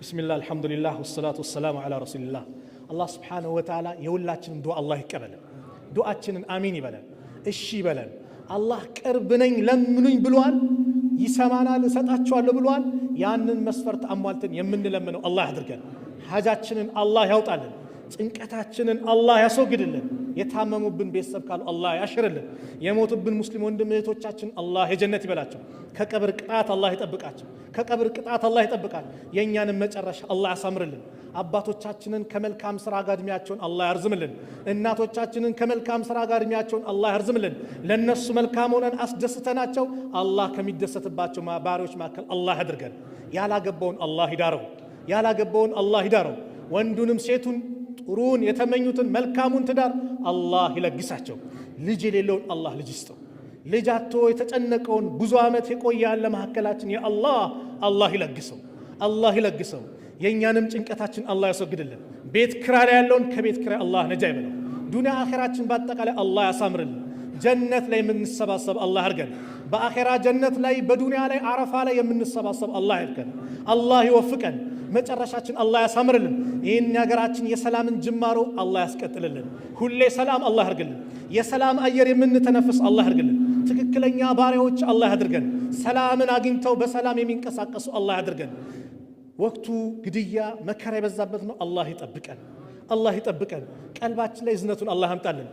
بسم الله، الحمد لله، والصلاة والسلام على رسول الله። አላህ سبحانه وتعالى የሁላችንም ዱዓ አላህ ይቀበለን። ዱዓችንን አሚን ይበለን፣ እሺ ይበለን። አላህ ቅርብ ነኝ ለምኑኝ ብሏል። ይሰማናል፣ እሰጣችኋለሁ ብሏል። ያንን መስፈርት አሟልተን የምንለምነው አላህ ያድርገን። ሀጃችንን አላህ ያውጣልን። ጭንቀታችንን አላህ ያስወግድልን። የታመሙብን ቤተሰብ ካሉ አላህ ያሽርልን። የሞቱብን ሙስሊም ወንድም እህቶቻችን አላህ የጀነት ይበላቸው። ከቀብር ቅጣት አላህ ይጠብቃቸው። ከቀብር ቅጣት አላህ ይጠብቃል። የእኛንም መጨረሻ አላህ ያሳምርልን። አባቶቻችንን ከመልካም ስራ ጋር እድሜያቸውን አላህ ያርዝምልን። እናቶቻችንን ከመልካም ስራ ጋር እድሜያቸውን አላህ ያርዝምልን። ለነሱ መልካም ሆነን አስደስተናቸው አላህ ከሚደሰትባቸው ባሪዎች መካከል አላህ ያድርገን። ያላገባውን አላህ ይዳረው። ያላገባውን አላህ ይዳረው። ወንዱንም ሴቱን ጥሩን የተመኙትን መልካሙን ትዳር አላህ ይለግሳቸው። ልጅ የሌለውን አላህ ልጅ ይስጠው። ልጅ አጥቶ የተጨነቀውን ብዙ ዓመት የቆየ ያለ መካከላችን የአላህ አላህ ይለግሰው፣ አላህ ይለግሰው። የእኛንም ጭንቀታችን አላህ ያስወግድልን። ቤት ክራይ ላይ ያለውን ከቤት ክራይ አላህ ነጃ ይበለው። ዱንያ አኼራችን በአጠቃላይ አላህ ያሳምርልን። ጀነት ላይ የምንሰባሰብ አላህ አድርገን። በአኼራ ጀነት ላይ፣ በዱንያ ላይ አረፋ ላይ የምንሰባሰብ አላህ ያድርገን። አላህ ይወፍቀን። መጨረሻችን አላህ ያሳምርልን። ይህን ሀገራችን የሰላምን ጅማሮ አላህ ያስቀጥልልን። ሁሌ ሰላም አላህ ያድርግልን። የሰላም አየር የምንተነፍስ አላህ ያድርግልን። ትክክለኛ ባሪያዎች አላህ ያድርገን። ሰላምን አግኝተው በሰላም የሚንቀሳቀሱ አላህ ያድርገን። ወቅቱ ግድያ መከራ የበዛበት ነው። አላህ ይጠብቀን። አላህ ይጠብቀን። ቀልባችን ላይ እዝነቱን አላህ ያምጣልን።